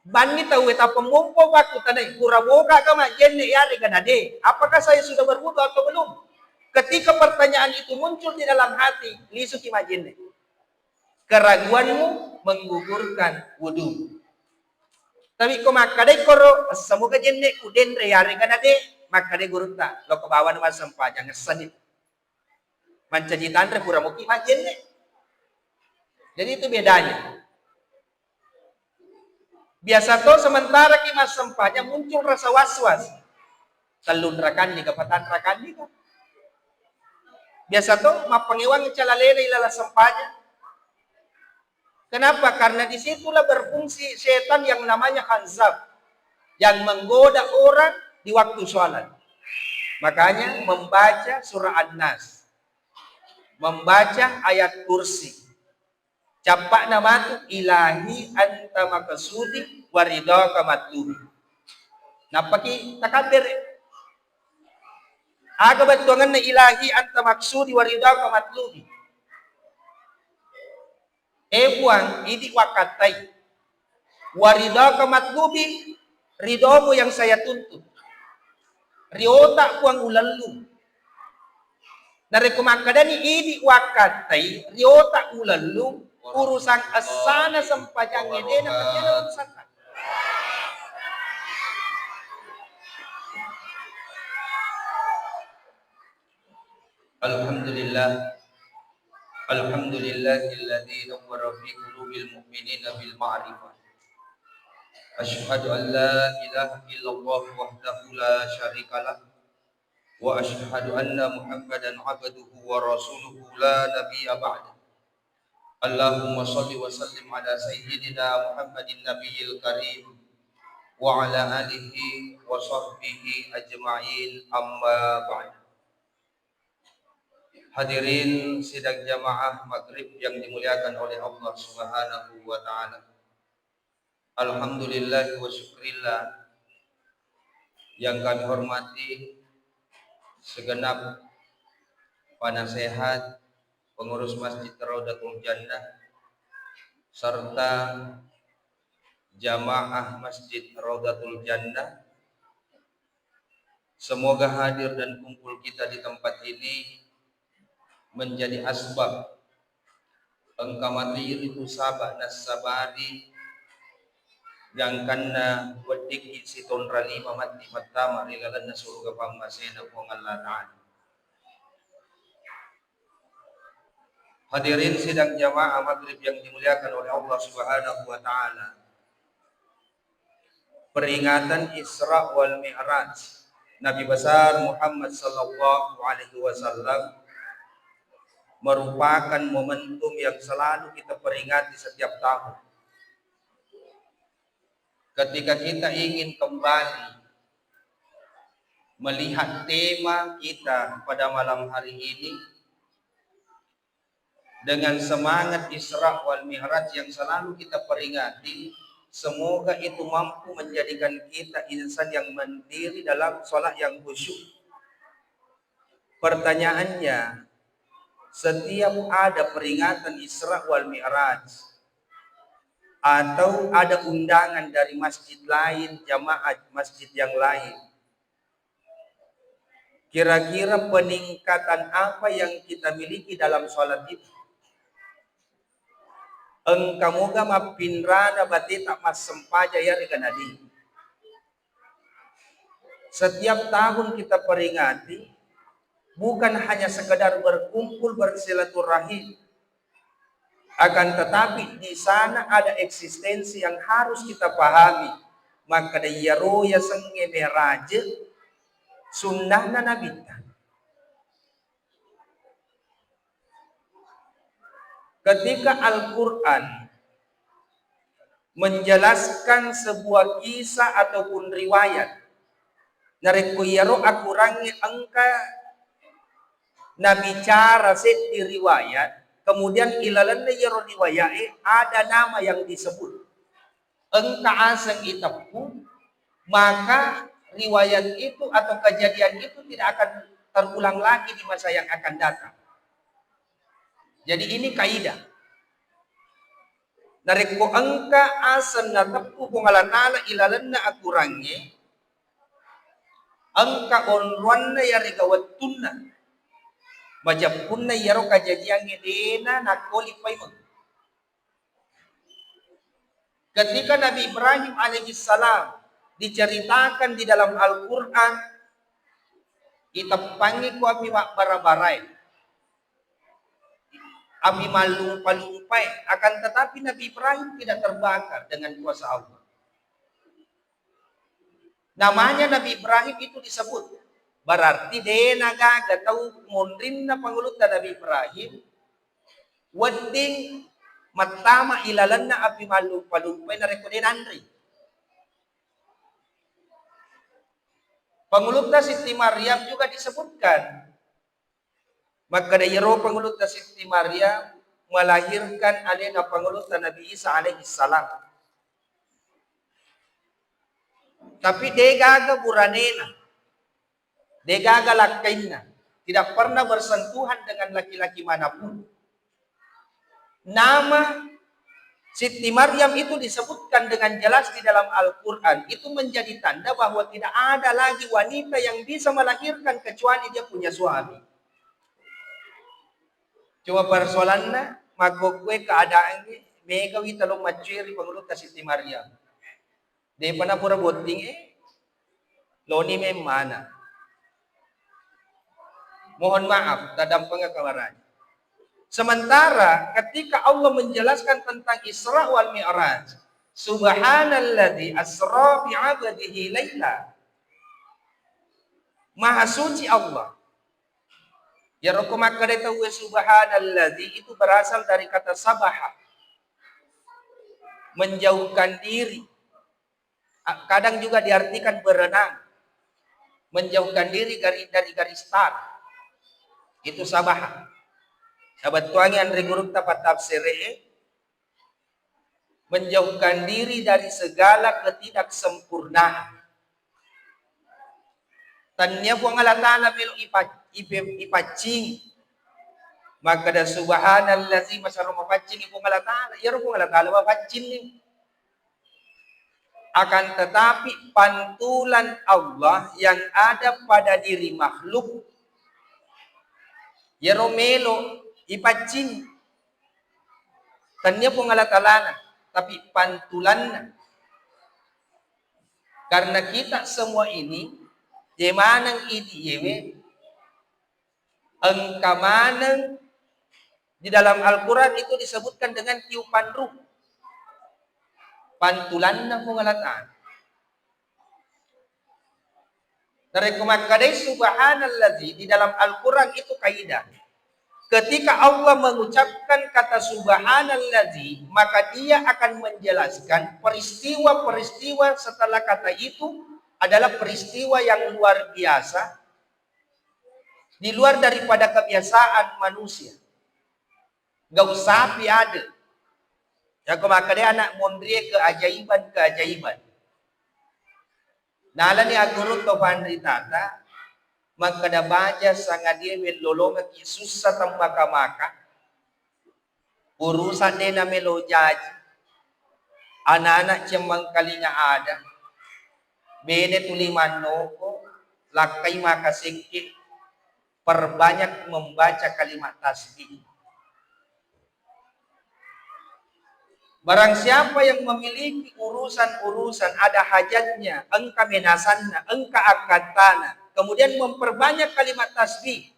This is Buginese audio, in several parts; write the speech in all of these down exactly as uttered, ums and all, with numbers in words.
Banni tauwe tappa mompo pakkutanai, pura boka ka majjenne yarega nade? Apakah saya sudah berwudu atau belum? Ketika pertanyaan itu muncul di dalam hati, lisuki majjenne. Keraguanmu menggugurkan wudu. Tapi ko makkadai koro, "Semoga jenneku denre yarega nade," makkadai gurutta, "Loko bawana massempajang, essani. Mancaji tanre pura moki majjenne." Jadi itu bedanya. Biasa to sementara ki massempajang muncul rasa was-was. Tellunrakanni ka, patanrakanni ka. Biasa to mappangewang calalena ilalang sempajang. Kenapa? Karena disitulah berfungsi setan yang namanya khanzab, yang menggoda orang di waktu sholat. Makanya membaca surah An-Nas, membaca ayat kursi, cappa'na matu, "Ilahi anta maksudi wa ridhaka matlubi." Nappaki takabbere. Aga bettuanganna "Ilahi anta maksudi wa ridhaka matlubi"? Eh Puang, idi wakkattai. Wa ridhaka matlubi, ridhomu yang saya tuntut. Riota Puang ulellung. Narekko makkadani idi wakkattai, riota ulellung, urusan essana sempajangnge dena tejana urusanna. Alhamdulillah. Alhamdulillahilladzi nawwara fi qulubil mu'minina bil ma'rifah. Asyhadu an la ilaha illallah wahdahu la syarikalah. Wa asyhadu anna Muhammadan abduhu wa rasuluhu la nabiyya ba'da. Allahumma shalli wa sallim ala sayyidina Muhammadin nabiyil karim wa ala alihi wa sahbihi ajma'in, amma ba'd. Hadirin sidang jamaah maghrib yang dimuliakan oleh Allah Subhanahu wa taala. Alhamdulillah wa syukrillah yang kami hormati segenap penasehat pengurus Masjid Raudatul Jannah serta jamaah Masjid Raudatul Jannah. Semoga hadir dan kumpul kita di tempat ini menjadi asbab engka matei ritu saba' nassabari gangkanna weddikki sitonra lima matti mattama ri lalenna suruga pammasena Puang Allah Ta'ala. Hadirin sidang jamaah maghrib yang dimuliakan oleh Allah Subhanahu wa Ta'ala. Peringatan Isra wal Mi'raj Nabi besar Muhammad sallallahu alaihi wasallam merupakan momentum yang selalu kita peringati setiap tahun. Ketika kita ingin kembali melihat tema kita pada malam hari ini, dengan semangat Isra wal Mi'raj yang selalu kita peringati, semoga itu mampu menjadikan kita insan yang mandiri dalam sholat yang khusyuk. Pertanyaannya, setiap ada peringatan Isra wal Mi'raj atau ada undangan dari masjid lain, jamaah masjid yang lain, kira-kira peningkatan apa yang kita miliki dalam sholat itu? Engka moga mappinrana bateta massempaja yarega nadi? Setiap tahun kita peringati, bukan hanya sekedar berkumpul bersilaturahim, akan tetapi di sana ada eksistensi yang harus kita pahami. Makkeda iyaro yasengnge meraje sunnahna nabitta. Ketika Al-Quran menjelaskan sebuah kisah ataupun riwayat, narekko iyaro akurangngé engka nabicara seddi riwayat, kemudian ilalenna iyaro riwayat é ada nama yang disebut, engka aseng iteppu, maka riwayat itu atau kejadian itu tidak akan terulang lagi di masa yang akan datang. Jadi ini kaidah. Narekko engka aseng nateppu Puang Allah Ta'ala ilalenna aturangnge, engka onroanna yarega wettunna, majeppunna iyaro kajajiangnge de'na nakkoli paimeng. Ketika Nabi Ibrahim alaihissalam diceritakan di dalam Al-Quran, iteppangngi ku api mabbara-barae, api mallumpa-lumpae, akan tetapi Nabi Ibrahim tidak terbakar dengan kuasa Allah. Namanya Nabi Ibrahim itu disebut. Berarti de'na gaga tau monrinna pangulutta Nabi Ibrahim wedding mattama ilalenna api mallumpa-lumpae narekko de' nanrei. Pangulutta Siti Maryam juga disebutkan. Makkeda iyaro pangulutta Siti Maryam melahirkan alena pangulutta Nabi Isa alaihissalam. Tapi de'gaga buranena, de'gaga lakkainna, tidak pernah bersentuhan dengan laki-laki manapun. Nama Siti Maryam itu disebutkan dengan jelas di dalam Al-Quran, itu menjadi tanda bahwa tidak ada lagi wanita yang bisa melahirkan kecuali dia punya suami. Cuma persoalanna, makkokkue keadaangnge, megawi talo maccueri pangulutta Siti Maryam. De'pa napura bottingnge, loni memmana. Mohon maaf, tadampengeng kabarani. Sementara ketika Allah menjelaskan tentang Isra wal Mi'raj, "Subhanalladzi asra bi'abdihi laila." Maha suci Allah. Iyaro ko makkeda tauwe subhanalladzi itu berasal dari kata sabaha. Menjauhkan diri. A-, kadang juga diartikan berenang. Menjauhkan diri gari-, dari garis start. Itu sabaha. Sabettuangi anre gurutta pattafsere, menjauhkan diri dari segala ketidaksempurnaan. Tania Puang Allah Ta'ala melo ipa-, ipe-, ipaccingi. Makkeda, "Subhanallazi," masero mapaccingi Puang Allah Ta'ala. Iyaro Puang Allah Ta'ala mapaccingi. Akan tetapi, pantulan Allah yang ada pada diri makhluk, iyaro melo ipaccing. Tania Puang Allah Ta'ala, tapi pantulanna. Karena kita semua ini, je maneng idi yewe, engka maneng di dalam Al-Quran itu disebutkan dengan tiupan ruh. Pantulanna Puang Allah Ta'ala. Narekko makkedai subhanallazi di dalam Al-Quran itu kaidah. Ketika Allah mengucapkan kata subhanallazi, maka Dia akan menjelaskan peristiwa-peristiwa setelah kata itu adalah peristiwa yang luar biasa, di luar daripada kebiasaan manusia. Gau sapi ada. Yako makkeda anak monrie keajaiban-keajaiban. Nalani aggurung to panritata, makkeda baja sangadie wellolongekki sussa temmaka-maka, urusan de namelo jaji, anak-anak cemmengkalinga ada, bene tuli mannoko, lakkai maka sekke, perbanyak membaca kalimat tasbih. Barang siapa yang memiliki urusan-urusan, ada hajatnya, engka menasanna, engka akkattana, kemudian memperbanyak kalimat tasbih,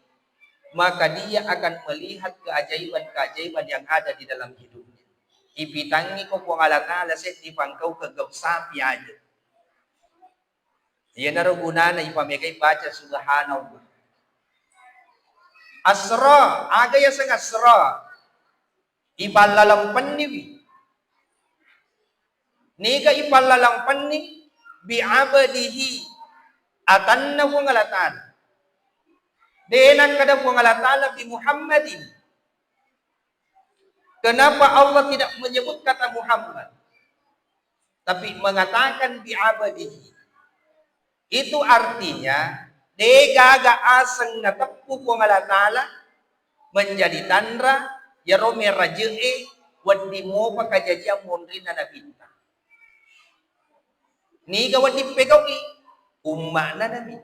maka dia akan melihat keajaiban-keajaiban yang ada di dalam hidupnya. Ipitangngi ko Puang Allah Ta'ala seddi pangkau kegau sapi aja. Iyanaro gunana ipamegai baca subhanallah. Asra, aga yaseng asra? Ipallalempenniwi. Niga ipallalempenni? Bi'abdihi. Atanna Puang Allah Ta'ala. De nakkeda Puang Allah Ta'ala bi Muhammadin. Kenapa Allah tidak menyebut kata Muhammad? Tapi mengatakan bi'abdihi. Itu artinya, de gaga aseng nateppu Puang Allah Ta'ala menjadi tanra, yaro meraje'e, wedding mopa kajajiang monrinna Nabitta. Niga wedding pegau'i? Umma'na Nabi.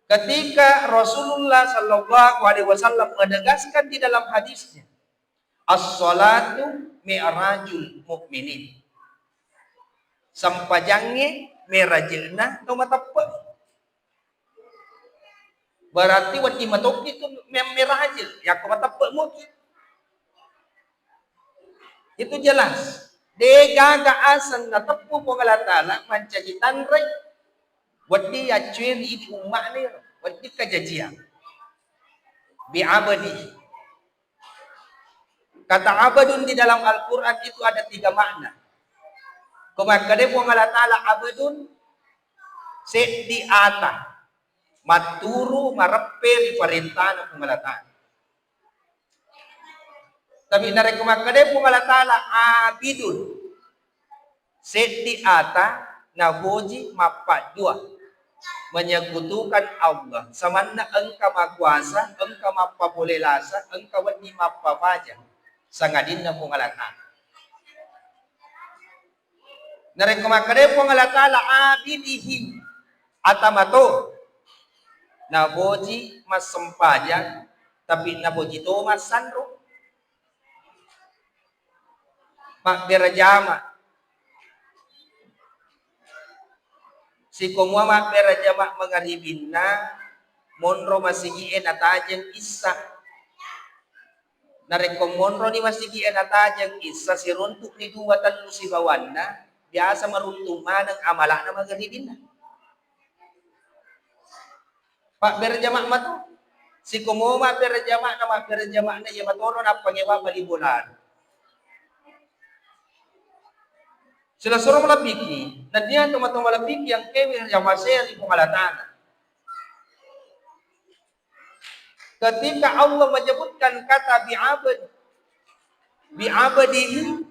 Ketika Rasulullah sallallahu alaihi wasallam menegaskan di dalam hadisnya, "As-salatu mi'rajul mu'minin." Sempajangnge merajilna tau mateppe'. Berarti wedding matokki tu me-, merajil, yakko mateppe' muki. Itu jelas. De' gaga aseng nateppu Puang Allah Ta'ala mancaji tanre, wedding yaccueri idi umma'na ero, wedding kajajiang. Bi'abadihi. Kata abadun di dalam Al-Quran itu ada tiga makna. Ko makkeda Puang Allah Ta'ala abadun, seddi ata matturu mareppe ri parentana Puang Allah Ta'ala. Tapi narekko makkeda Puang Allah Ta'ala abidun, seddi ata naboji mappaddua, menyekutukan Allah, samanna engka makuasa, engka mappapole lasa, engka wedding mappapaja, sangadinna Puang Allah Ta'ala. Narekko makkeda Puang Allah Ta'ala abidihi, ata mato, naboji massempajang, tapi naboji to massanro. Mabbere jama. Sikomua mabbere jama mangaribinna, monro masigi'e natajeng issa. Narekko monroni masigi'e natajeng issa, siruntu'ni dua tellu sibawanna, biasa maruntung maneng amala'na mangaribinna. Pabbere jama mato. Sikomo mabbere jama'na, mabbere jama'na iya matoro nappangewa bali bolana. Sila suro malebbiki, nennia tomatoa malebbiki yang kewe yang maseri Puang Allah Ta'ala. Ketika Allah menyebutkan kata bi'abad, bi'abadihi,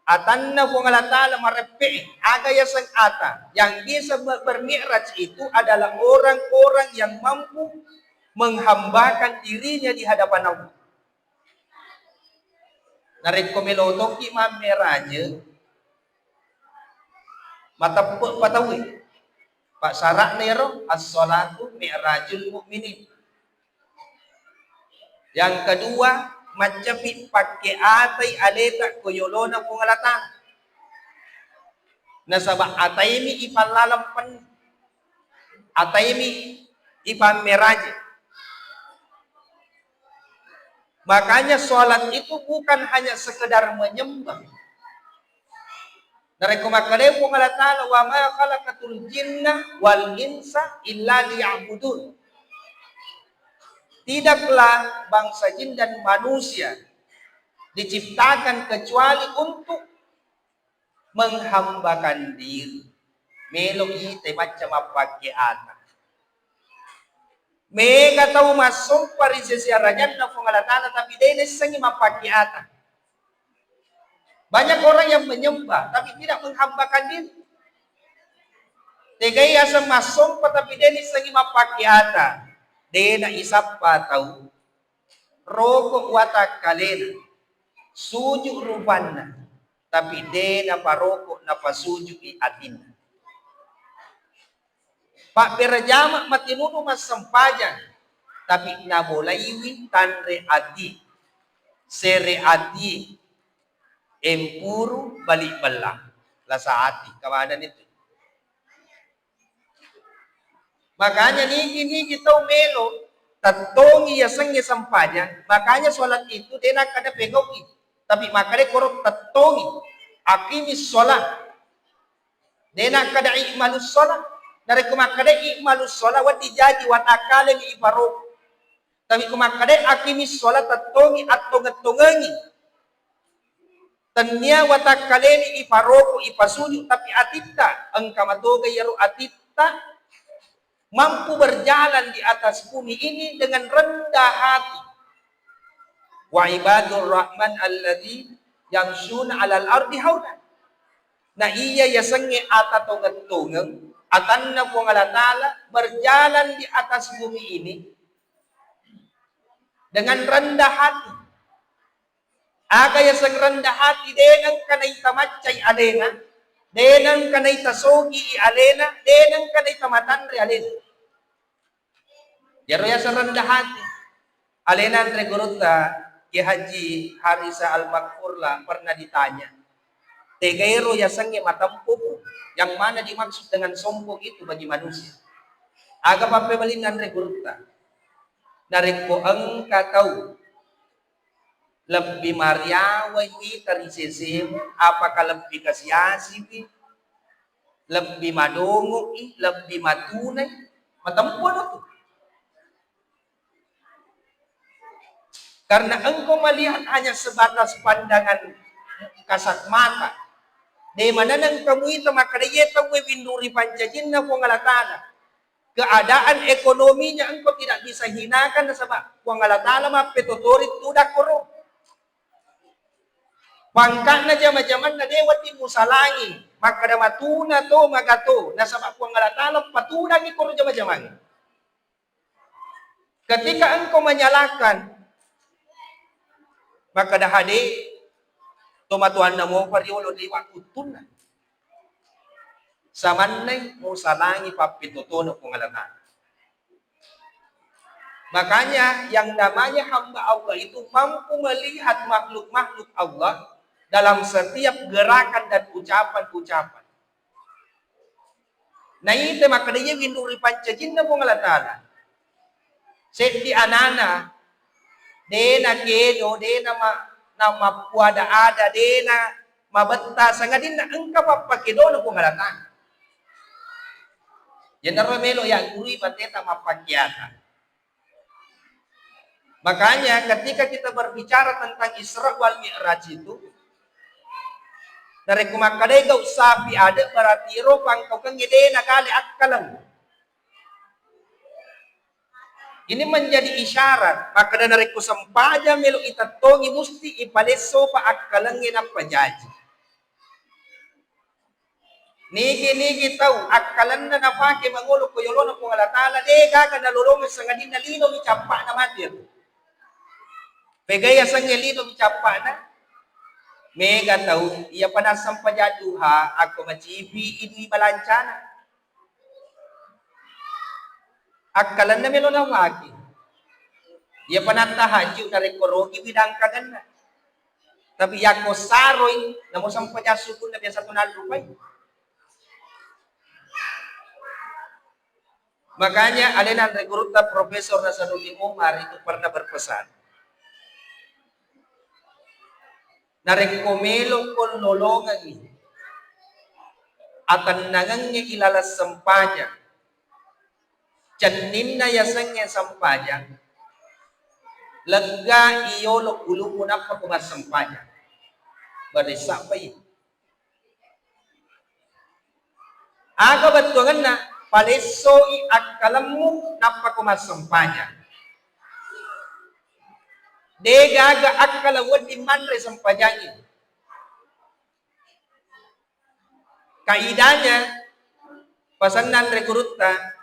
atanna Puang Allah Ta'ala mareppe'e, aga yaseng ata. Yang bisa ber-, bermi'raj itu adalah orang-orang yang mampu menghambakan dirinya di hadapan Allah. Narekko melo tokki mammeraje, mateppe' pa tauwe. Passara'na ero, as-salatu mi'rajul mu'minin. Yang kedua, maccapi pakke atai aleta ko yolona Puang Allah Ta'ala. Nasaba ataimi ipallaleng pen-, ataimi ipammeraje. Makanya sholat itu bukan hanya sekedar menyembah. Narekko makkeda Puang Allah Ta'ala, "Wa ma khalaqatul jinna wal insa illa liya'budun." Tidaklah bangsa jin dan manusia diciptakan kecuali untuk menghambakan diri. Melo ite macca mappakke ata. Mega tau massompa ri sese arajanna Puang Allah Ta'ala, tapi de' naissengi mappakke ata. Banyak orang yang menyembah, tapi tidak menghambakan diri. Tegai aseng massompa, tapi de' naissengi mappakke ata. De' naisappa tau. Roko watakkalena, suju rupanna, tapi de' naparoko napasuju'i atinna. Pabbere jama matinulu massempajang, tapi nabolaiwi tanre ati, sere ati, empuru bali bella, lasa ati, kamanani tu. Makanya nigi-nigi tau melo tettongi yasengnge sempajang, makanya sholat itu de' nakkeda pegau'i, tapi makkeda koro tettongi, aqimis sholat. De' nakkeda i'malus sholat. Narekko makkeda i'malus sholat, wedding jaji watakkaleni iparoko. Tapi ko makkeda aqimis sholat, tettongi, attongeng-tongengi. Tennia watakkaleni iparoko, ipasuju, tapi atitta, engka matoga iyaro atitta mampu berjalan di atas bumi ini dengan rendah hati. Wa ibadur rahman alladzi yamsyuna alal ardi hauna. Nah, iya yasengnge ata tongeng-tongeng, atanna Puang Allah Ta'ala berjalan di atas bumi ini dengan rendah hati. Aga yaseng rendah hati, de nengka naita maccai alena, de nengka naita sogi alena, de nengka naita matanre alena. Iyaro yaseng rendah hati. Alena anre gurutta Kiai Haji Harisa Al-Maghfurlah pernah ditanya, "Tegaero yasengnge matempo, Bu? Yang mana dimaksud dengan sombong itu bagi manusia?" Aga pappebalinna anre gurutta? Narekko engka tau lebbi mariawai wita ri sesemu, apakah lebbi kasi-asiwi, lebbi madongo'i, lebbi matunai, matempono tu. Karena engkau melihat hanya sebatas pandangan kasat mata. De maneneng kamu itu makkeda iye tauwe winru ri pancajinna Puang Allah Ta'ala. Keadaan ekonominya engkau tidak bisa hinakan, nasaba Puang Allah Ta'ala mappetotori tudang koro. Pangka'na jama-jamanna de wedding musalangi, makkeda matuna to, magato, nasaba Puang Allah Ta'ala patudangi koro jama-jamangnge. Ketika engkau menyalahkan, makkeda hade, tomatoanna mopa riolo liwa kuttunna. Samannai musalangi pappetotona Puang Allah Ta'ala. Makanya yang namanya hamba Allah itu mampu melihat makhluk-makhluk Allah dalam setiap gerakan dan ucapan-ucapan. Naita makkeda iye winru ri pancajinna Puang Allah Ta'ala. Seddi anana, de nakedo, de nama-, namappuada-ada, de namabetta, sangadinna engka pappakedona Puang Allah Ta'ala. Iyanaro melo yaggurui bateta mappakeata. Makanya ketika kita berbicara tentang Isra wal Mi'raj itu, narekko makkedai gau sapi ade, berarti ero pangkaukengnge de nakale akkaleng. Ini menjadi isyarat, makkeda narekko sempajang melo itettongi, musti ipalessopa akkalengnge nappa jaji. Nigi-nigi tau akkalenna napake mangolo ko yolona Puang Allah Ta'ala, de gaga nalolongeng sangadinna linomi cappa'na mate. Pegai yasengnge linomi cappa'na? Mega tau, iyapa nassempajang duha, akko macipi idui balancana. Akkalenna melo napake. Iyapa nattahajju narekko rogiwi dangkangenna. Tapi yakko saroi, namo sempajang sukunna biasa tu nallupai. Makanya alena anre gurutta Profesor Nasaruddin Umar itu pernah berpesan, narekko melokko lolongengi atennangengnge ilaleng sempajang, cenninna yasengnge sempajang, lega iyolo ulummu nappa ko massempajang. Baressappai. Aga bettuangenna? Palessoi akkalemmu nappa ko massempajang. De gaga akkala wedding manre sempajangnge. Kaidahnya, pasenna anre gurutta,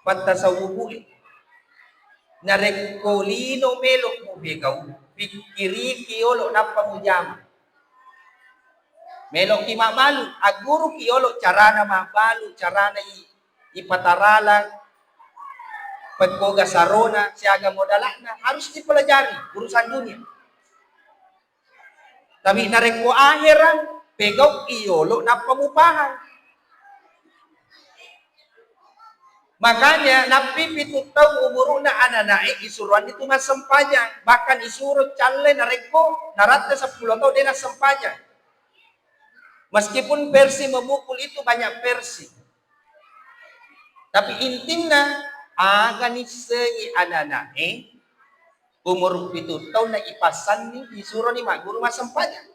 pattasawwufu'i. Narekko lino melo mupegau, pikkiriki yolo nappa mujama. Meloki mabbalu, agguruki yolo carana mabbalu, carana i-, ipataralang, pekkoga sarona, siaga modala'na, harus dipelajari urusan dunia. Tapi narekko ahera, pegau'i yolo nappa mupahang. Makanya nappi pitu taung umuru'na anana'e isuroanni tu massempajang, bahkan isuro calle narekko naratte seppulo taung de nassempajang. Meskipun versi memukul itu banyak versi, tapi intinna aga nissengi anana'e umur pitu taung na ipassanni isuroni magguru massempajang.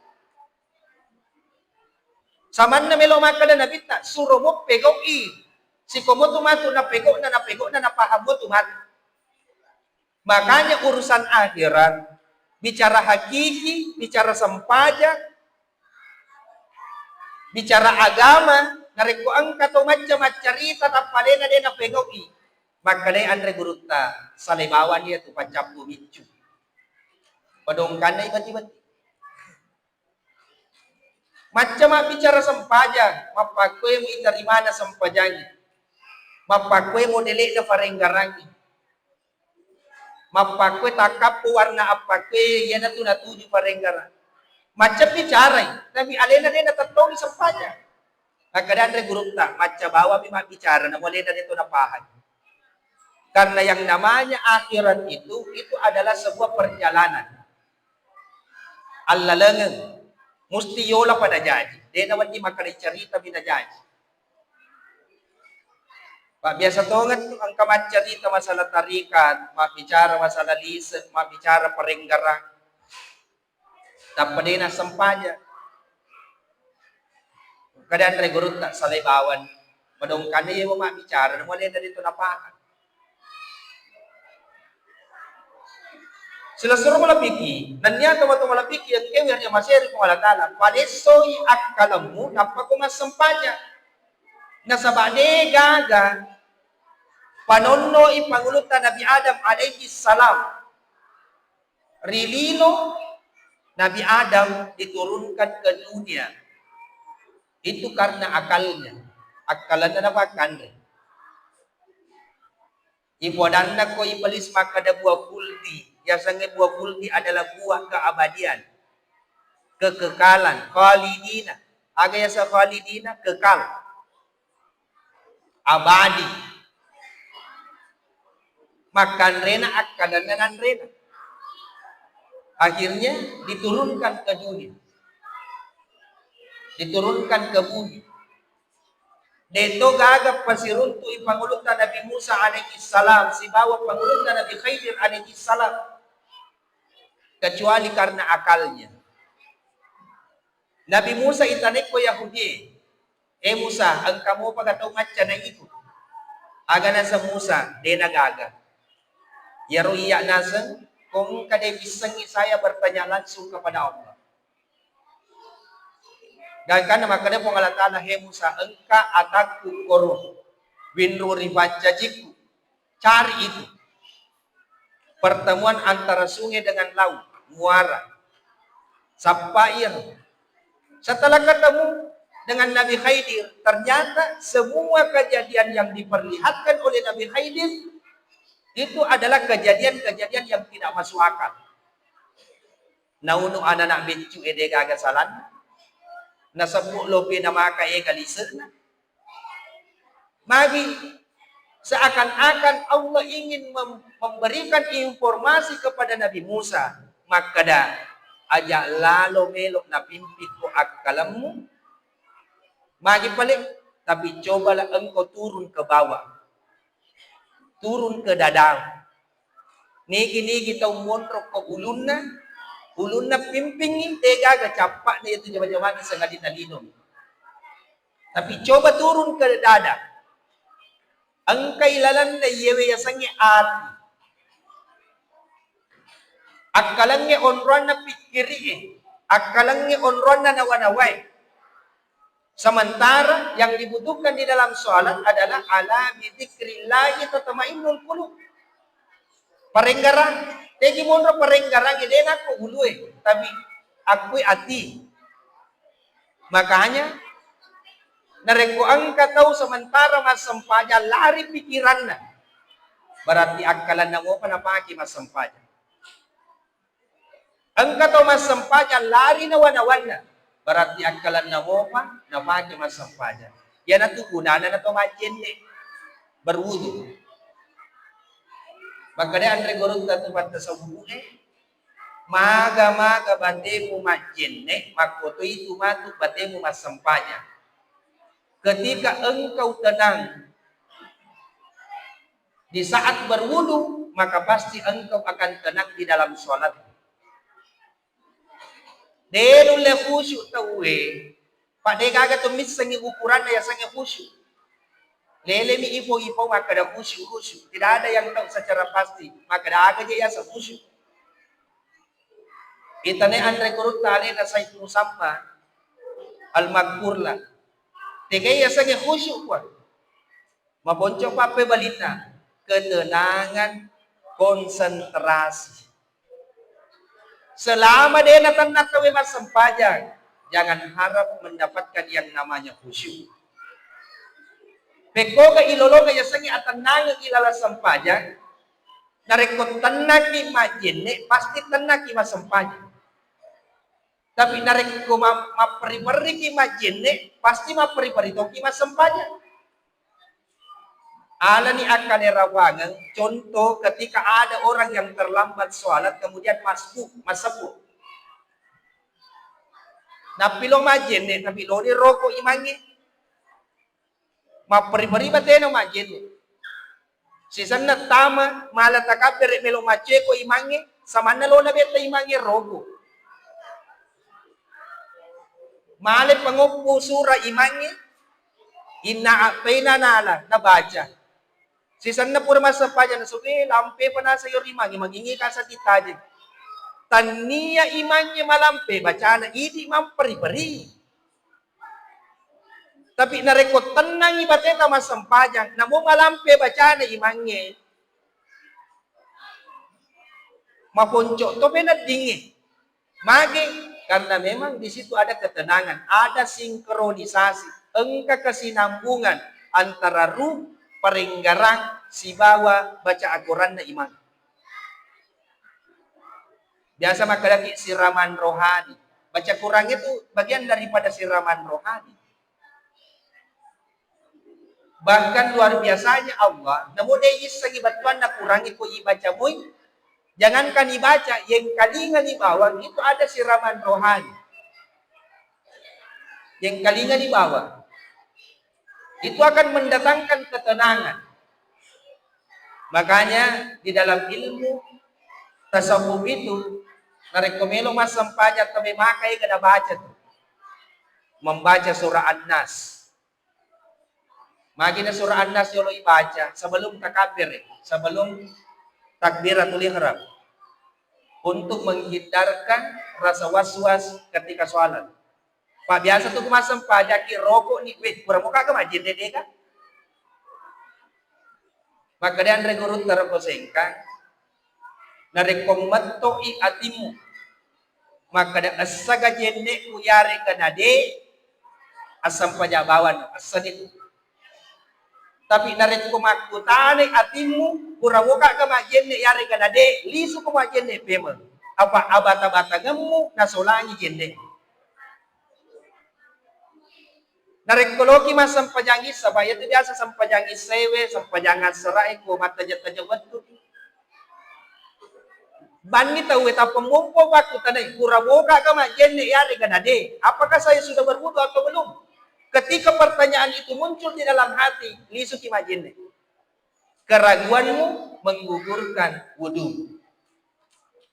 Samanna melo makkeda Nabitta, suromo pegau'i. Sikomo tu matu napegau'na, napegau'na, napahang mo tu matu. Makanya urusan akhirat, bicara hakiki, bicara sempajang, bicara agama, narekko engka to macca maccarita tappalena de napegau'i, makkedai anre gurutta, salai bawang iya tu paccappu biccu. Padongkanna i bati-bati. Macca mabbicara sempajang, mappakkue mu itarimana sempajangnge. Mappakkue modele'na parenggarangnge. Mappakkue takkappo warna appakkue iyanatu natuju parenggarang. Macca bicarai, tapi alena de natettongi sempajang. Makkeda anre gurutta, macca bawammi mabbicara, namo alena de to napahang. Karena yang namanya akhirat itu, itu adalah sebuah perjalanan. Allalengeng, musti yola pada jaji. De nawedding makkeda carita bina jaji. Pak, biasa tongeng tu engka maccarita masalah tarikat, mabbicara masalah lise, mabbicara parenggarang. Tappa de nassempajang. Kada anre gurutta salai bawang. Madongkanna yewa mabbicara, namo alena de to napahang. Silessureng malebbiku, nennia tomatoa malebbiku engkae ri maseri Puang Allah Taala, palessoi akkalemmu nappako massempajang. Nasaba de gaga panonnoi pangulutta Nabi Adam alaihi salam. Ri lino Nabi Adam diturunkan ke dunia itu karena akalnya, akkalenna napakkanre. Ipodanna ko Iblis makkeda buah khuldi, yasengnge buah khuldi adalah buah keabadian, kekekalan, khalidina. Aga yaseng khalidina? Kekal, abadi. Makkanrena akkalenna nanrena. Akhirnya diturunkan ke dunia. Diturunkan ke bumi. Deto gaga pasiruntu'i pangulutta Nabi Musa alaihi salam sibawa pangulutta Nabi Khidir alaihi salam, kecuali karena akalnya. Nabi Musa itanekko Yahudi, "Eh Musa, engka mopa ga tau macca naiku?" Aga naseng Musa, "De nagaga." Iyaro iya naseng, ko engka de bissengi saya bertanya langsung kepada Allah. Gangkanna makkeda Puang Allah Taala, "He Musa, engka atakku koro winru ripancajikku. Cari itu. Pertemuan antara sungai dengan laut, muara. Sappai iyaro." Setelah ketemu dengan Nabi Khidir, ternyata semua kejadian yang diperlihatkan oleh Nabi Khidir itu adalah kejadian-kejadian yang tidak masuk akal. Naunu anana beccu e de gaga salanna. Nasebbu lope namaka ega lise'na. Magi seakan-akan Allah ingin mem-, memberikan informasi kepada Nabi Musa, makkeda, "Aja lalo melo napimpikko akkalemmu." Magi pale, tapi cobalah engkau turun ke bawah. Turun ke dadamu. Nigi-nigi tau monro ko ulunna, ulunna pimpingi, de gaga cappa'na iyatu jama-jamang sangadinna lino. Tapi coba turun ke dada. Engkai lalenna iyewe yasengnge ati. Akkalengnge onroanna pikkiri'e, akkalengnge onroanna nawa-nawae. Sementara yang dibutuhkan di dalam sholat adalah ala bidzikrillahi tatmainnul qulub. Parenggarang, tegi monro parenggarang de nakko ulue, tapi akkui ati. Makanya narekko engka tau sementara massempajang lari pikiranna, berarti akkalenna mopa napake massempajang. Engka tau massempajang lari nawa-nawanna, berarti akkalenna mopa napake massempajang. Iyanatu gunana na to majjenne, berwudu. Makkeda anre gurutta tu pattasawwu'e, maga-maga batemu majjenne, makkotoitu matu batemu massempajang. Ketika engkau tenang, di saat berwudu, maka pasti engkau akan tenang di dalam sholat. De nulle khusyuk tauwe, pa de gaga to missengi ukuranna yasengnge khusyuk. Lelemi ifo-ifo makkeda khusyuk, khusyuk. Tidak ada yang tahu secara pasti makkeda aga je yaseng khusyuk. Itane anre gurutta alena Said Musamma Al-Madkur la. Tegai yasengnge khusyuk, Puang? Maponco pappebalinna, ketenangan, konsentrasi. Selama de natennang tauwe massempajang, Jangan harap mendapatkan yang namanya khusyuk. Pekkoga ilolonga yasengnge atennangeng ilaleng sempajang, narekko tennaki majjenne, pasti tennaki massempajang. Tapi narekko ma-, mapperi-periki majjenne, pasti mapperi-peri toki massempajang. Alani akkalerapangeng, contoh ketika ada orang yang terlambat sholat kemudian masbuk, massebbu. Nappilo majjenne, tapi loni roko imangnge. Mapperi-peri batena majjenne. Sisenna tama, mala takabbere melo macceko imangnge, samanna lona betta imangnge roko. Male pangoppo sura imangnge, inna a'taina nala nabaca. Sisenna pura massempajang nasu, eh, lampe pa nasa iyaro imangnge, mangingi ka sati tajeng. Tannia imangnge malampe bacana, idi mamperi-peri. Tapi narekko tennangi bateta massempajang, namo malampe bacana imangnge, maponco to peneddingnge. Mage? Karena memang di situ ada ketenangan, ada sinkronisasi, engka kesinambungan antara ruh, parenggarang, sibawa baca akoranna imang. Biasa makkedaki siraman rohani. Baca Quran itu bagian daripada siraman rohani. Bahkan luar biasanya Allah, namo de issengi battuanna Quran ko ibaca mui, jangankan ibaca, yengkalinga ni bawang itu ada siraman rohani. Yengkalinga ni bawang itu akan mendatangkan ketenangan. Makanya di dalam ilmu tasawuf itu, narekko melo massempajang tame maka ega nabaca tu. Membaca surah An-Nas. Magina surah An-Nas yolo ibaca sebelum takabbere, sebelum takbiratul ihram. Untuk menghindarkan rasa was-was ketika sholat. Pak, biasa tu massempajaki rokok ni, weh, pura moka ke majjenne deka? Makkeda anre gurutta roko sengkang, narekko metto'i atimmu, makkeda, "Essaga jenne'ku yarega nade?" Assampaja bawang, essani tu. Tapi narekko makkutanai atimmu, pura wokaka majjenne yarega nade, lisuko majjenne pemeng. Apa abata-batangemmu nasolangi jenne. Narekko loki massempajang issa, Pak, iyatu biasa sempajang issaewe, sempajang assarae ko mattaja-taja wettu. Banni tauwe tappa mompo pakkutanai, pura bokaka majjenne yarega nade? Apakah saya sudah berwudu atau belum? Ketika pertanyaan itu muncul di dalam hati, lisuki majjenne. Keraguanmu menggugurkan wudu.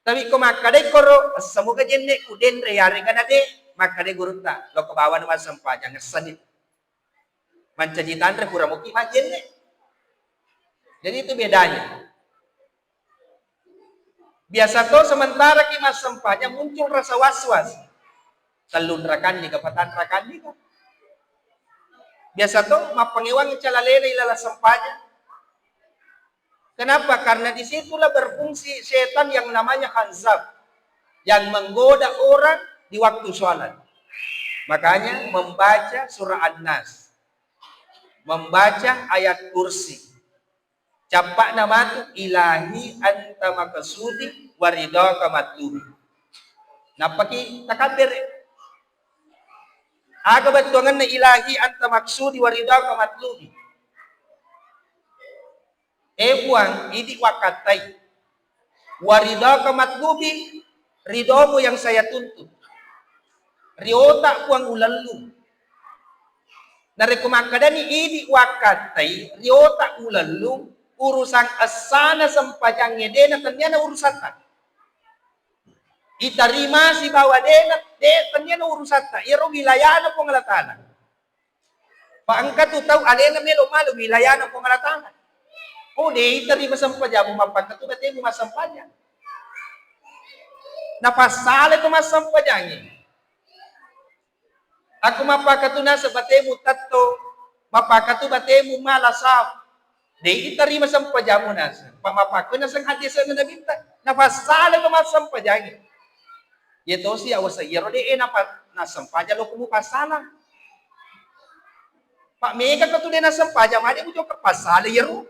Tapi ko makkadai koro, "Essamuka jenne'ku denre yarega nade?" Makkadai gurutta, "Lokka bawana massempajang, essani. Mancaji tanre pura muki majjenne." Jadi itu bedanya. Biasa to sementara ki massempajang muncul rasa was-was. Tellunrakanni ka, patanrakanni ka. Biasa to mappangewang calalena ilala sempajang. Kenapa? Karena disitulah berfungsi setan yang namanya khanzab, yang menggoda orang di waktu sholat. Makanya membaca surah An-Nas, membaca ayat kursi, cappa'na matu, "Ilahi anta maqsudi wa ridhaka matlubi." Nappaki takabbere. Aga bettuangenna, "Ilahi anta maqsudi wa ridhaka matlubi"? Eh Puang, idi wakkattai. Wa ridhaka matlubi, ridhomu yang saya tuntut. Riota Puang ulellung. Narekko makkedani idi wakkattai, riota ulellung, urusan essana sempajangnge dena tenniana urusatta. Itarima sibawa dena, de tenniana urusatta. Iyaro wilayana Puang Allah Ta'ala. Pa engka tu tau alena melo malu wilayana Puang Allah Ta'ala. Oh, de itarima sempajammu, mappakatu batemu massempajang. Napassale tu massempajangnge. Aku mappakatu naseng batemu tetto, mappakatu batemu mala saf. De itarima sempajammu naseng. Pa mappakatu naseng hadisna Nabitta. Napassale tu massempajangnge. Iya tosi awasa iyaro de' e napa-, nassempajang lo ko mupassala. Pa' mega ko tu de' nassempajang, made' mujokka passala iyaro.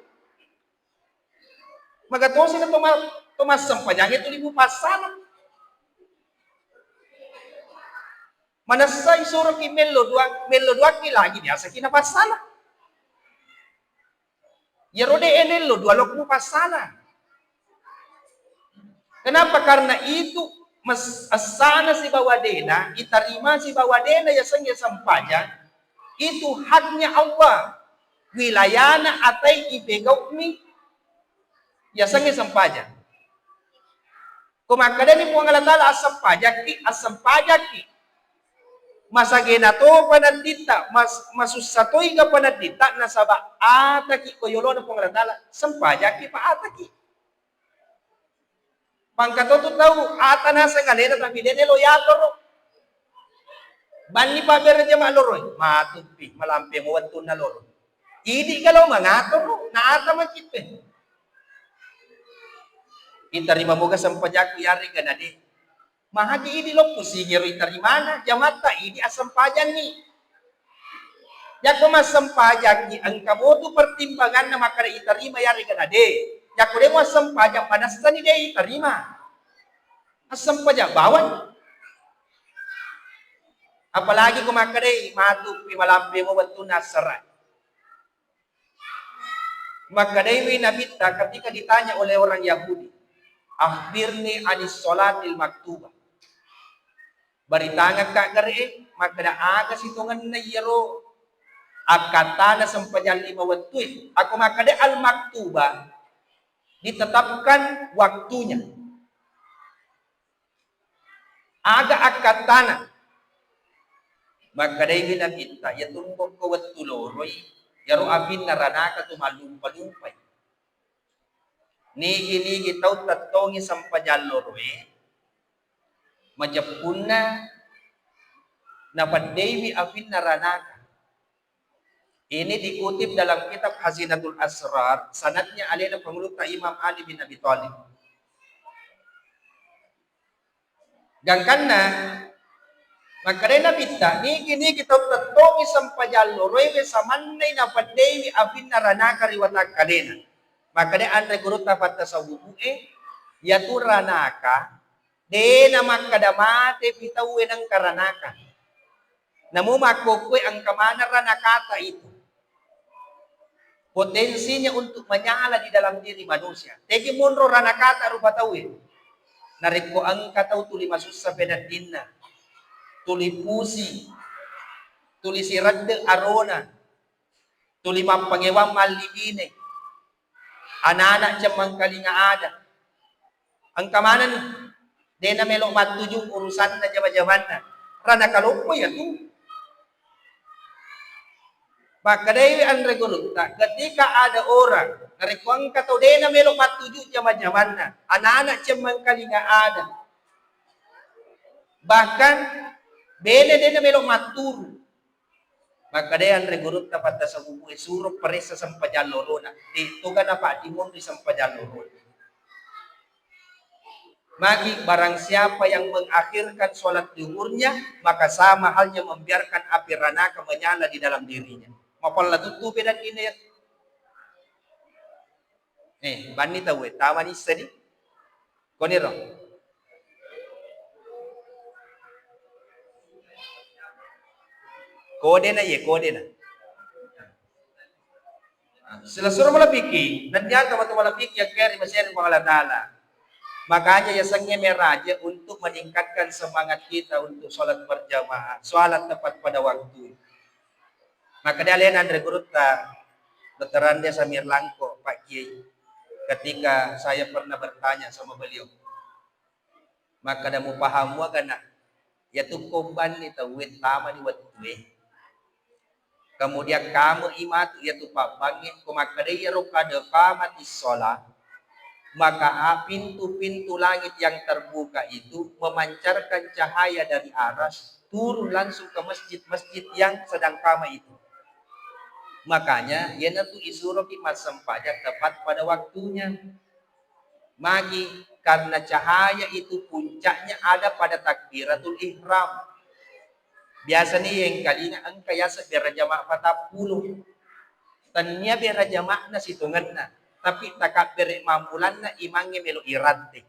Maga tosi na to ma-, to massempajang e tuli mupassala. Manessai suroki mello dua, mello duakki lagi biasaki napassala. Iyaro de' e nello dua lokku passala. Kenapa? Karena itu mes-, essana sibawa de'na, itarima sibawa de'na yasengnge sempajang, itu haknya Allah. Wilayana atai ipegau'mi yasengnge sempajang. Ko makkedani Puang Allah Ta'ala, "Assempajakki, assempajakki." Masagena to panadditta, mas-, masussa toiga panadditta, nasaba ataki ko yolona Puang Allah Ta'ala, sempajakki pa ataki. Pangka to tu tau ata naseng alena tapi de' nelo yatoro. Banni pabbere jama loroi, matuppi, malampe mo wettunna loro. Idi' galo mangatoro, na ata macippe. Itarima moga sempajakku yarega na de'. Mahagi idi' loppo singero itarimana, jamatta idi' assempajanni. Yakko massempajakki engka motu pertimbanganna makkeda itarima yarega na de'. Yakko de' muassempajang manessani de' itarima. Assempajang bawang. Apalagi ko makkedai matuppi malampe mo wettunna assara. Makkedaiwi Nabitta ketika ditanya oleh orang Yahudi, "Akhbirni anis sholatil maktubah." Baritangekka gare e, makkeda aga sitongenna iyaro akkattana sempajang lima wettue. Ako makkeda al maktubah, ditetapkan waktunya. Aga akkattana? Makkedaiwi Nabitta, iya tumbokko wettu loroi, iyaro apinna ranaka tu mallumpa-lumpai. Nigi-nigi tau tettongi sempajang loroe, majeppunna napeddeiwi apinna ranaka. Ini dikutip dalam kitab Hazinatul Asrar, sanadnya alena pangulutta Imam Ali bin Abi Thalib. Gangkanna, makkedai Nabitta, nigi-nigi tau tettongi sempajang loroewe samannai napeddeiwi apinna ranaka ri watakkalena. Makkedai anre gurutta pattasawwufu'e, iyatu ranaka, de' namakkeda matepi tauwe nengka ranaka. Namo makkokkoe engka maneng ranakata itu. Potensinya untuk menyala di dalam diri manusia. Tegi monro ranakata rupa tauwe. Narekko engka tau tuli masussa peneddinna, tuli pusi, tuli siredde arona, tuli mappangewang mallibine, anana cemmengkalinga ada. Engka manenni, de' namelo mattuju urusanna jama-jamanna. Ranaka loppo iyatu. Makkedaiwi anre gurutta, ketika ada orang, narekko engka tau de' namelo mattuju jama-jamanna, anana cemmengkalinga ada, bahkan bene de' namelo matturu, makkedai anre gurutta pattasawwufu'e, suro paressa sempajang lorona, de' toga napaddimonri sempajang lorona. Magi, barang siapa yang mengakhirkan sholat zuhurnya, maka sama halnya membiarkan api ranaka menyala di dalam dirinya. Mapella tuttu pedanninna ya. Eh, banni tauwe, tamani sedi. Koniro. Kodena ye, kodena. Silessureng malebbi'ki, nennia tomatoa malebbi'ki engkae ri maseri Puang Allah Ta'ala. Makanya yasengnge meraja untuk meningkatkan semangat kita untuk sholat berjamaah, sholat tepat pada waktu. Makkeda alena anre gurutta, Dokter Ande Samir Langko, Pak Kiai, ketika saya pernah bertanya sama beliau, makkeda, "Mupahang muaga, Nak, iyatu ko banni tauwe tamani wettue, kemudian kame'i matu iyatu pabbangnge, ko makkeda iyaro qad qamatis shalah, maka a-, pintu-pintu langit yang terbuka itu memancarkan cahaya dari aras turun langsung ke masjid-masjid yang sedang qama itu." Makanya, iyanatu isuroki massempajang tepat pada waktunya. Magi, Karena cahaya itu puncaknya ada pada takbiratul ihram. Biasani yengkalinga engka yaseng bere jama patappulo. Tennia bere jama'na sitongenna, tapi takabbere mammulanna imangnge melo iratte.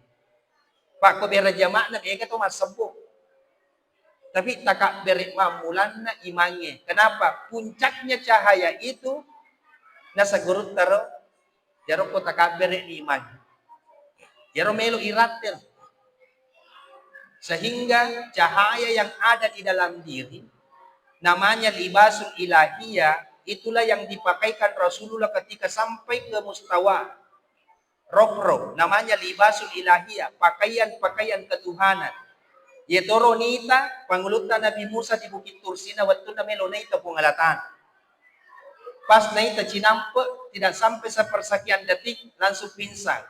Pakko bere jama'na mega to massebbo. Tapi takabbere mammulanna imangnge. Kenapa? Puncaknya cahaya itu nasagurutta ro, iyaro ko takabbere ni imang. Iyaro melo iratte. Sehingga cahaya yang ada di dalam diri namanya libasul ilahiyah, itulah yang dipakaikan Rasulullah ketika sampai ke mustawa rohro, namanya libasul ilahiyah, pakaian-pakaian ketuhanan. Yetoro nita pangulutta Nabi Musa di Bukit Tursina wettunna melo naita Puang Allah Ta'ala. Pas naita cinampe, tidak sampai sepersekian detik, langsung pingsan.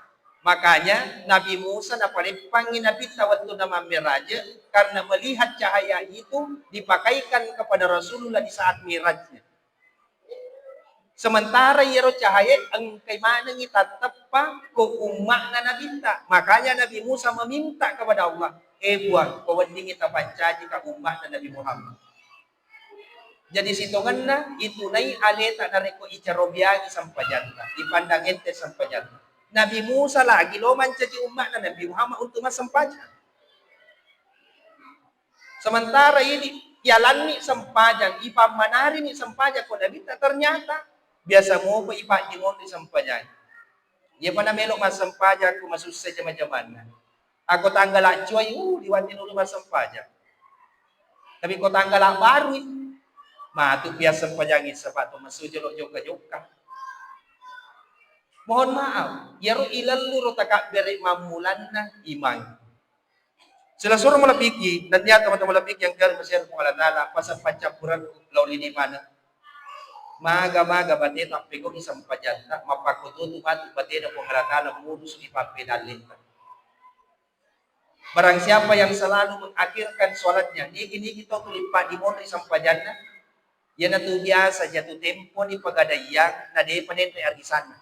Makanya Nabi Musa napaleppangi Nabitta wettunna mammeraje karena melihat cahaya itu dipakaikan kepada Rasulullah di saat mirajnya. Sementara iyaro cahaya engkai manengngi tatteppa ko umma'na Nabitta. Makanya Nabi Musa meminta kepada Allah, "Eh Puang, ko weddingngi tapancaji ka umma'na Nabi Muhammad." Jadi sitongenna itunai aleta narekko icarobiangi sempajatta, ipandang ente sempajatta. Nabi Musa lagi lo mancaji umma'na Nabi Muhammad untuk massempajang. Sementara ini ialanni sempajang, ipammanarini sempajang ko Nabitta, ternyata biasa mopa ipaddimonri sempajang. Iyapa namelo massempajang ko masussa jama-jamanna. Ako tanggala cuai, uh, liwati nulu massempajang. Tapi ko tanggala barui, matu pia sempajangi sapa to masu jolo jokka-jokka. Mohon maaf, iyaro ilelluro takabbere mammulanna imang. Silasureng malebbiku, nennia tomatoa malebbiku yang kari masihara Puang Allah Ta'ala, pasang paccappureng lao ri limana. Maga-maga bate tappegoki sempajatta, mappakkototu matu batena Puang Allah Ta'ala murusuki pappedalletta. Barang siapa yang selalu mengakhirkan sholatnya, nigi-nigi to tuli paddimonri sempajanna, iyanatu biasa jatuh temponi pagadaiyang, na depa nenre arisanna.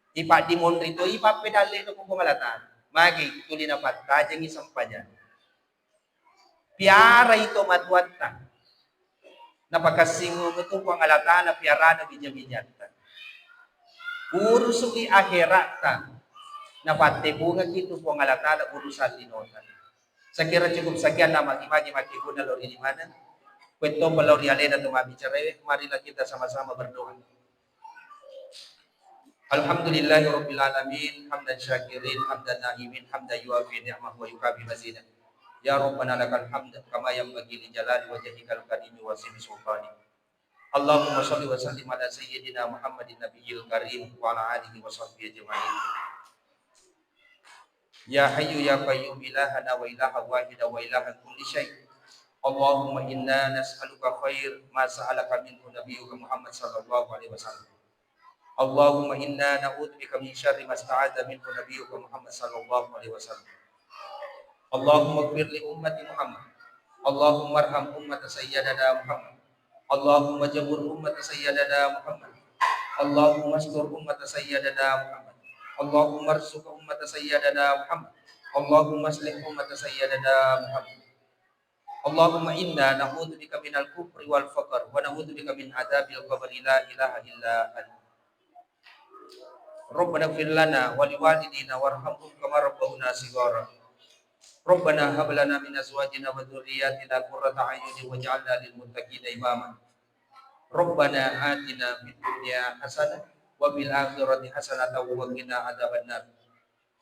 Ipaddimonri toi pappedallena ko Puang Allah Ta'ala. Magi tuli napattajengi sempajang. Piarai to matuatta. Napakassingungeng tu Puang Allah Ta'ala piarana bija-bijatta. Urusuki akheratta. Napattebungaki tu Puang Allah Ta'ala urusan linota. Saya kira cukup sekian, namagi-magi makkeguna lao ri limana. Kuettopa lao ri alena tu mabbicarae, marilah kita sama-sama berdoa. Alhamdulillahirabbil alamin, hamdan syakirin, hamdan naimin, hamdan yuwafi ni'mahu wa yukafi mazidah. Ya Rabbana lakal hamd, kama yanbaghi li jalali wajhikal karimi wa azimi sultanik. Allahumma shalli wa sallim ala sayyidina Muhammadin nabiyil karim wa ala alihi wa sahbihi ajma'in. Ya Hayyu ya Qayyum, ilahana wa ilaha wahida wa ilaha kulli syai. Allahumma inna nas'aluka khair ma sa'alaka minhu nabiyyuka Muhammad sallallahu alaihi wasallam. Allahumma inna na'udzubika min syarri masta'adza minhu nabiyyuka Muhammad sallallahu alaihi wasallam. Allahumma ighfir li ummati Muhammad. Allahumma arham ummata sayyidina Muhammad. Allahumma jabur ummata sayyidina Muhammad. Allahumma astur ummata sayyidina Muhammad. Allahumma arzuq ummata sayyidina Muhammad. Allahumma aslih ummata sayyidina Muhammad. Allahumma inna na'udzubika minal kufri wal faqr wa na'udzubika min adzabil qabri la ilaha illa anta. Rabbana ighfir lana wa liwalidina warhamhum kama rabbawna shighara. Rabbana hab lana min azwajina wa dzurriyyatina qurrata a'yunin waj'alna lil muttaqina imama. Rabbana atina fid dunya hasanah wa fil akhirati hasanatan wa qina adzabannar.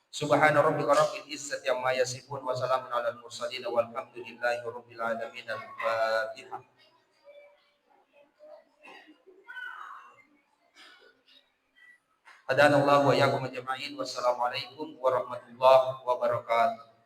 Subhana rabbika rabbil izzati amma yasifun wa salamun alal mursalin walhamdulillahi rabbil alamin. Al-Fatihah. Hadanallahu wa iyyakum ajma'in. Wassalamualaikum warahmatullahi wabarakatuh.